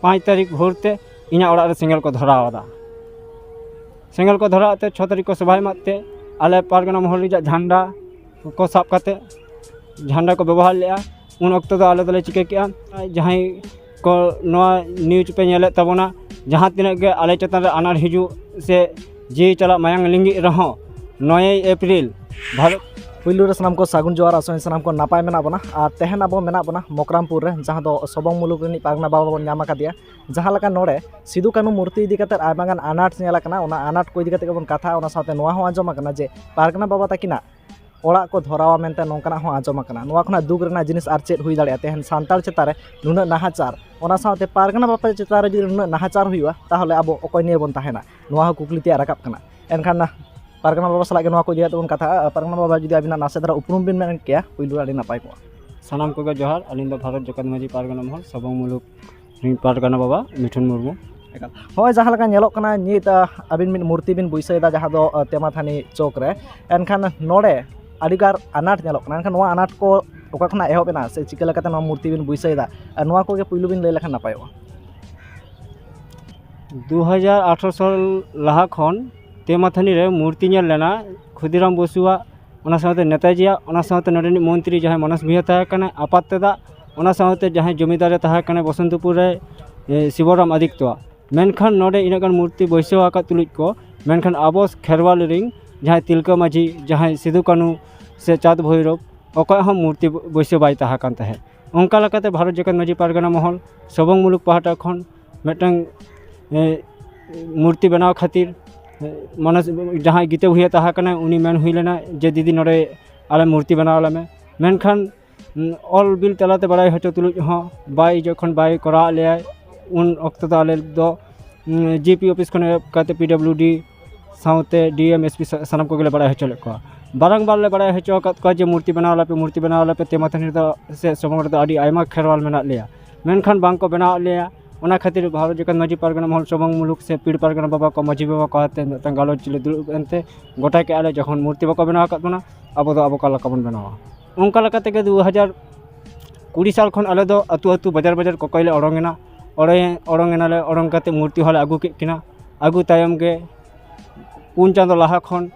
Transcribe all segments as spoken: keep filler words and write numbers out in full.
ᱯᱟᱸᱪ ᱛᱟᱹᱨᱤᱠᱷ ᱵᱷᱳᱨ ᱛᱮ ᱤᱧᱟᱹᱜ ᱚᱲᱟᱜ ᱨᱮ ᱥᱮᱸᱜᱮᱞ ᱠᱚ ᱫᱷᱚᱨᱟᱣ ᱟᱫᱟ᱾ ᱥᱮᱸᱜᱮᱞ ᱠᱚ ᱫᱷᱚᱨᱟᱣ ᱛᱮ ᱪᱷᱚ ᱛᱟᱹᱨᱤᱠᱷ ᱠᱚ ᱥᱚᱵᱷᱟᱭ ᱮᱢᱟᱜ ᱛᱮ ᱟᱞᱮ ᱯᱟᱨᱜᱟᱱᱟ ᱢᱚᱦᱚᱞ ᱨᱮᱭᱟᱜ ᱡᱷᱟᱱᱰᱟ ᱠᱚ ᱥᱟᱵ ᱠᱟᱛᱮ, ᱡᱷᱟᱱᱰᱟ ᱠᱚ ᱵᱮᱵᱚᱦᱟᱨ ᱞᱮᱫᱼᱟ᱾ ᱩᱱ ᱚᱠᱛᱚ ᱫᱚ ᱟᱞᱮ ᱫᱚᱞᱮ ᱪᱤᱠᱟᱹ ᱠᱮᱜᱼᱟ, ᱡᱟᱦᱟᱸᱭ ᱠᱚ ᱱᱚᱣᱟ news ᱯᱮ ᱧᱮᱞᱮᱫ ᱛᱟᱵᱚᱱᱟ, ᱡᱟᱦᱟᱸ ᱛᱤᱱᱟᱹᱜ ᱜᱮ ᱟᱞᱮ ᱪᱮᱛᱟᱱ ᱨᱮ ᱟᱱᱟᱴ ᱦᱤᱡᱩᱜ ᱥᱮ ᱡᱤᱣᱤ ᱪᱟᱞᱟᱜ ᱢᱟᱭᱟᱝ ᱞᱤᱸᱜᱤᱜ ᱨᱮᱦᱚᱸ, ᱱᱚᱭᱮᱭ ᱮᱯᱨᱤᱞ ᱵᱷᱟᱨᱚᱛ ᱯᱩᱭᱞᱩ ᱨᱮ ᱥᱟᱱᱟᱢ ᱠᱚ ᱥᱟᱹᱜᱩᱱ ᱡᱚᱦᱟᱨ, ᱟᱥᱚᱜ ᱟᱹᱧ ᱥᱟᱱᱟᱢ ᱠᱚ ᱱᱟᱯᱟᱭ ᱢᱮᱱᱟᱜ ᱵᱚᱱᱟ᱾ ᱟᱨ ᱛᱮᱦᱮᱧ ᱟᱵᱚ ᱢᱮᱱᱟᱜ ᱵᱚᱱᱟ ᱢᱚᱠᱨᱟᱢᱯᱩᱨ ᱨᱮ, ᱡᱟᱦᱟᱸ ᱫᱚ ᱥᱚᱵᱚᱝ ᱢᱩᱞᱩᱠ ᱨᱤᱱᱤᱡ ᱯᱟᱨᱜᱟᱱᱟ ᱵᱟᱵᱟ ᱵᱚᱱ ᱧᱟᱢ ᱟᱠᱟᱫᱮᱭᱟ᱾ ᱡᱟᱦᱟᱸ ᱞᱮᱠᱟ ᱱᱚᱰᱮ ᱥᱤᱫᱩ ᱠᱟᱹᱱᱦᱩ ᱢᱩᱨᱛᱤ ᱤᱫᱤ ᱠᱟᱛᱮᱫ ᱟᱭᱢᱟ ᱜᱟᱱ ᱟᱱᱟᱴ ᱧᱮᱞ ᱟᱠᱟᱱᱟ, ᱚᱱᱟ ᱟᱱᱟᱴ ᱠᱚ ᱤᱫᱤ ᱠᱟᱛᱮᱫ ᱜᱮᱵᱚᱱ ᱠᱟᱛᱷᱟᱜᱼᱟ᱾ ᱚᱱᱟ ᱥᱟᱶᱛᱮ ᱱᱚᱣᱟ ᱦᱚᱸ ᱟᱸᱡᱚᱢ ᱟᱠᱟᱱᱟ ᱡᱮ ᱯᱟᱨᱜᱟᱱᱟ ᱵᱟᱵᱟ ᱛᱟᱹᱠᱤᱱᱟᱜ ᱚᱲᱟᱜ ᱠᱚ ᱫᱷᱚᱨᱟᱣᱟ ᱢᱮᱱᱛᱮ ᱱᱚᱝᱠᱟᱱᱟᱜ ᱦᱚᱸ ᱟᱸᱡᱚᱢ ᱟᱠᱟᱱᱟ᱾ ᱱᱚᱣᱟ ᱠᱷᱚᱱᱟᱜ ᱫᱩᱠ ᱨᱮᱱᱟᱜ ᱡᱤᱱᱤᱥ ᱟᱨ ᱪᱮᱫ ᱦᱩᱭ ᱫᱟᱲᱮᱭᱟᱜᱼᱟ? ᱛᱮᱦᱮᱧ ᱥᱟᱱᱛᱟᱲ ᱪᱮᱛᱟᱱ ᱨᱮ ᱱᱩᱱᱟᱹᱜ ᱱᱟᱦᱟᱪᱟᱨ, ᱚᱱᱟ ᱥᱟᱶᱛᱮ ᱯᱟᱨᱜᱟᱱᱟ ᱵᱟᱵᱟ ᱪᱮᱛᱟᱱ ᱨᱮ ᱡᱩᱫᱤ ᱱᱩᱱᱟᱹᱜ ᱱᱟᱦᱟᱪᱟᱨ ᱦᱩᱭᱩᱜᱼᱟ, ᱛᱟᱦᱚᱞᱮ ᱟᱵᱚ ᱚᱠᱚᱭ ᱱᱤᱭᱮ ᱵᱚᱱ ᱛᱟᱦᱮᱱᱟ? ᱱᱚᱣᱟ ᱦᱚᱸ ᱠᱩᱠᱞᱤ ᱛᱮᱭᱟᱜ ᱨᱟᱠᱟᱵ ᱠᱟᱱᱟ᱾ ᱮᱱᱠᱷᱟᱱ ᱯᱟᱨᱜᱟᱱᱟ ᱵᱟᱵᱟ ᱥᱟᱞᱟᱜ ᱜᱮ ᱱᱚᱣᱟ ᱠᱚ ᱤᱫᱤ ᱠᱟᱛᱮ ᱵᱚᱱ ᱠᱟᱛᱷᱟᱜᱼᱟ᱾ ᱯᱟᱨᱜᱟᱱᱟ ᱵᱟᱵᱟ, ᱡᱩᱫᱤ ᱟᱹᱵᱤᱱᱟᱜ ᱱᱟᱥᱮ ᱫᱷᱟᱨᱟ ᱩᱯᱨᱩᱢ ᱵᱤᱱ ᱢᱮᱱ ᱠᱮᱭᱟ, ᱯᱩᱭᱞᱩ ᱨᱮ ᱟᱹᱰᱤ ᱱᱟᱯᱟᱭ ᱠᱚᱜᱼᱟ᱾ ᱥᱟᱱᱟᱢ ᱠᱚᱜᱮ ᱡᱚᱦᱟᱨ᱾ ᱟᱹᱞᱤᱧ ᱫᱚ ᱵᱷᱟᱨᱚᱛ ᱡᱟᱠᱟᱛ ᱢᱟᱹᱡᱷᱤ ᱯᱟᱨᱜᱟᱱᱟ ᱢᱚᱦᱚᱞ ᱥᱚᱵᱚᱝ ᱢᱩᱞᱩᱠ ᱨᱤᱱ ᱯᱟᱨᱜᱟᱱᱟ ᱵᱟᱵᱟ ᱢᱤᱴᱷᱩᱱ ᱢᱩᱨᱢᱩ᱾ ᱮᱠᱟᱞ᱾ ᱦᱚᱸᱜᱼᱚᱭ ᱡᱟᱦᱟᱸ ᱞᱮᱠᱟ ᱧᱮᱞᱚᱜ ᱠᱟᱱᱟ, ᱱᱤᱛ, ᱟᱦ, ᱟᱹᱵᱤᱱ ᱢᱤᱫ ᱢᱩᱨᱛᱤ ᱵᱤᱱ ᱵᱟᱹᱭᱥᱟᱹᱣ ᱮᱫᱟ, ᱡᱟᱦᱟᱸ ᱫᱚ, ᱟᱦ, ᱛᱮᱢᱟᱛᱷᱟᱱᱤ ᱪᱚᱠ ᱨᱮ᱾ ᱮᱱᱠᱷᱟᱱ ᱱᱚᱰᱮ ᱟᱹᱰᱤᱜᱟᱱ ᱟᱱᱟᱴ ᱧᱮᱞᱚᱜ ᱠᱟᱱᱟ᱾ ᱮᱱᱠᱷᱟᱱ ᱱᱚᱣᱟ ᱟᱱᱟᱴ ᱠᱚ ᱚᱠᱟ ᱠᱷᱚᱱᱟᱜ ᱮᱦᱚᱵ ᱮᱱᱟ ᱥᱮ ᱪᱤᱠᱟᱹ ᱞᱮᱠᱟᱛᱮ ᱱᱚᱣᱟ ᱢᱩᱨᱛᱤ ᱵᱤᱱ ᱵᱟᱹᱭᱥᱟᱹᱣ ᱮᱫᱟ, ᱟᱨ ᱱᱚᱣᱟ ᱠᱚᱜᱮ ᱯᱩᱭᱞᱩ ᱵᱤᱱ ᱞᱟᱹᱭ ᱞᱮᱠᱷᱟᱱ ᱱᱟᱯᱟᱭᱚᱜᱼᱟ᱾ ᱫᱩ ᱦᱟᱡᱟᱨ ᱟᱴᱷᱨᱚ ᱥᱟᱞ ᱞᱟᱦᱟ ᱠᱷᱚᱱ ᱛᱮᱢᱟᱛᱷᱟᱱᱤ ᱨᱮ ᱢᱩᱨᱛᱤ ᱧᱮᱞ ᱞᱮᱱᱟ ᱠᱷᱩᱫᱤᱨᱟᱢ ᱵᱚᱥᱩᱣᱟᱜ, ᱚᱱᱟ ᱥᱟᱶᱛᱮ ᱱᱮᱛᱟᱡᱤᱭᱟᱜ, ᱚᱱᱟ ᱥᱟᱶᱛᱮ ᱱᱚᱰᱮᱱᱤᱡ ᱢᱚᱱᱛᱨᱤ ᱡᱟᱦᱟᱸᱭ ᱢᱚᱱᱳᱡᱽ ᱵᱷᱩᱭᱟ ᱛᱟᱦᱮᱸ ᱠᱟᱱᱟᱭ ᱟᱯᱟᱛ ᱛᱮᱫᱟᱜ, ᱚᱱᱟ ᱥᱟᱶᱛᱮ ᱡᱟᱦᱟᱸᱭ ᱡᱚᱢᱤᱫᱟᱨᱮ ᱛᱟᱦᱮᱸ ᱠᱟᱱᱟᱭ ᱵᱚᱥᱚᱱᱛᱚᱯᱩᱨ ᱨᱮ, ᱮ, ᱥᱤᱵᱚᱨᱟᱢ ᱟᱫᱤᱛᱛᱚᱣᱟᱜ᱾ ᱢᱮᱱᱠᱷᱟᱱ ᱱᱚᱰᱮ ᱤᱱᱟᱹᱜ ᱜᱟᱱ ᱢᱩᱨᱛᱤ ᱵᱟᱹᱭᱥᱟᱹᱣ ᱟᱠᱟᱫ ᱛᱩᱞᱩᱡ ᱠᱚ, ᱢᱮᱱᱠᱷᱟᱱ ᱟᱵᱚ ᱠᱷᱮᱨᱣᱟᱞ ᱨᱤᱱ ᱡᱟᱦᱟᱸᱭ ᱛᱤᱞᱠᱟᱹ ᱢᱟᱹᱡᱷᱤ, ᱡᱟᱦᱟᱸᱭ ᱥᱤᱫᱩ ᱠᱟᱹᱱᱦᱩ ᱥᱮ ᱪᱟᱸᱫᱽ ᱵᱷᱳᱭᱨᱳᱵ, ᱚᱠᱚᱭᱟᱜ ᱦᱚᱸ ᱢᱩᱨᱛᱤ ᱵᱟᱹᱭᱥᱟᱹᱣ ᱵᱟᱭ ᱛᱟᱦᱮᱸ ᱠᱟᱱ ᱛᱟᱦᱮᱸᱫ᱾ ᱚᱱᱠᱟ ᱞᱮᱠᱟᱛᱮ ᱵᱷᱟᱨᱚᱛ ᱡᱟᱠᱟᱛ ᱢᱟᱹᱡᱷᱤ ᱯᱟᱨᱜᱟᱱᱟ ᱢᱚᱦᱚᱞ ᱥᱚᱵᱚᱝ ᱢᱩᱞᱩᱠ ᱯᱟᱦᱴᱟ ᱠᱷᱚᱱ ᱢᱤᱫᱴᱟᱝ, ᱮ, ᱢᱩᱨᱛᱤ ᱵᱮᱱᱟᱣ ᱠᱷᱟᱹᱛᱤᱨ, ᱮ, ᱢᱟᱱᱚᱥ, ᱡᱟᱦᱟᱸᱭ ᱜᱤᱛᱟᱹ ᱵᱷᱩᱭᱟᱹ ᱛᱟᱦᱮᱸ ᱠᱟᱱᱟᱭ, ᱩᱱᱤ ᱢᱮᱱ ᱦᱩᱭ ᱞᱮᱱᱟ ᱡᱮ, "ᱫᱤᱫᱤ, ᱱᱚᱰᱮ ᱟᱞᱮ ᱢᱩᱨᱛᱤ ᱵᱮᱱᱟᱣ ᱟᱞᱮ ᱢᱮ᱾" ᱢᱮᱱᱠᱷᱟᱱ, ᱩᱸ, ᱚᱞ ᱵᱤᱞ ᱛᱟᱞᱟᱛᱮ ᱵᱟᱲᱟᱭ ᱦᱚᱪᱚ ᱛᱩᱞᱩᱡ ᱦᱚᱸ ᱵᱟᱭ, ᱡᱚᱠᱷᱚᱱ ᱵᱟᱭ ᱠᱚᱨᱟᱣ ᱟᱫ ᱞᱮᱭᱟᱭ, ᱩᱱ ᱚᱠᱛᱚ ᱫᱚ ᱟᱞᱮ ᱫᱚ, ᱩᱸ, ᱡᱤ ᱯᱤ ᱚᱯᱷᱤᱥ ᱠᱷᱚᱱ ᱮᱦᱚᱵ ᱠᱟᱛᱮ ᱯᱤ ᱰᱟᱵᱽᱞᱤᱭᱩ ᱰᱤ ᱥᱟᱶᱛᱮ ᱰᱤ ᱮᱢ, ᱮᱥ ᱯᱤ ᱥᱟ-, ᱥᱟᱱᱟᱢ ᱠᱚᱜᱮᱞᱮ ᱵᱟᱲᱟᱭ ᱦᱚᱪᱚ ᱞᱮᱫ ᱠᱚᱣᱟ᱾ ᱵᱟᱨᱟᱝᱵᱟᱨ ᱞᱮ ᱵᱟᱲᱟᱭ ᱦᱚᱪᱚ ᱟᱠᱟᱫ ᱠᱚᱣᱟ ᱡᱮ ᱢᱩᱨᱛᱤ ᱵᱮᱱᱟᱣ ᱟᱞᱮᱯᱮ, ᱢᱩᱨᱛᱤ ᱵᱮᱱᱟᱣ ᱟᱞᱮᱯᱮ, ᱛᱮᱢᱟᱛᱷᱟᱱᱤ ᱨᱮᱫᱚ ᱥᱮ ᱥᱚᱵᱚᱝ ᱨᱮᱫᱚ ᱟᱹᱰᱤ ᱟᱭᱢᱟ ᱠᱷᱮᱨᱣᱟᱞ ᱢᱮᱱᱟᱜ ᱞᱮᱭᱟ᱾ ᱢᱮᱱᱠᱷᱟᱱ ᱵᱟᱝ ᱠᱚ ᱵᱮᱱᱟᱣ ᱟᱫ ᱞᱮᱭᱟ᱾ ᱚᱱᱟ ᱠᱷᱟᱹᱛᱤᱨ ᱵᱷᱟᱨᱚᱛ ᱡᱟᱠᱟᱛ ᱢᱟᱹᱡᱷᱤ ᱯᱟᱨᱜᱟᱱᱟ ᱢᱚᱦᱚᱞ ᱥᱚᱵᱚᱝ ᱢᱩᱞᱩᱠ ᱥᱮ ᱯᱤᱲ ᱯᱟᱨᱜᱟᱱᱟ ᱵᱟᱵᱟ ᱠᱚ ᱢᱟᱹᱡᱷᱤ ᱵᱟᱵᱟ ᱠᱚ ᱟᱛᱮ ᱢᱤᱫᱴᱟᱝ ᱜᱟᱞᱚᱪ ᱞᱮ ᱫᱩᱲᱩᱵ ᱮᱱᱛᱮ ᱜᱚᱴᱟ ᱠᱮᱜᱼᱟ ᱞᱮ, ᱡᱚᱠᱷᱚᱱ ᱢᱩᱨᱛᱤ ᱵᱟᱠᱚ ᱵᱮᱱᱟᱣ ᱟᱠᱟᱫ ᱵᱚᱱᱟ, ᱟᱵᱚ ᱫᱚ ᱟᱵᱚ ᱚᱠᱟ ᱞᱮᱠᱟ ᱵᱚᱱ ᱵᱮᱱᱟᱣᱟ? ᱚᱱᱠᱟ ᱞᱮᱠᱟ ᱛᱮᱜᱮ ᱫᱩ ᱦᱟᱡᱟᱨ ᱠᱩᱲᱤ ᱥᱟᱞ ᱠᱷᱚᱱ ᱟᱞᱮ ᱫᱚ ᱟᱹᱛᱩ ᱟᱹᱛᱩ, ᱵᱟᱡᱟᱨ ᱵᱟᱡᱟᱨ ᱠᱚᱠᱚᱭ ᱞᱮ ᱚᱰᱚᱝ ᱮᱱᱟ᱾ ᱚᱲᱮ ᱚᱲᱚᱝ ᱮᱱᱟᱞᱮ᱾ ᱚᱲᱚᱝ ᱠᱟᱛᱮ ᱢᱩᱨᱛᱤ ᱦᱚᱸᱞᱮ ᱟᱹᱜᱩ ᱠᱮᱫ ᱠᱤᱱᱟ᱾ ᱟᱹᱜᱩ ᱛᱟᱭᱚᱢ ᱜᱮ ᱯᱩᱱ ᱪᱟᱸᱫᱚ ᱞᱟᱦᱟ ᱠᱷᱚᱱ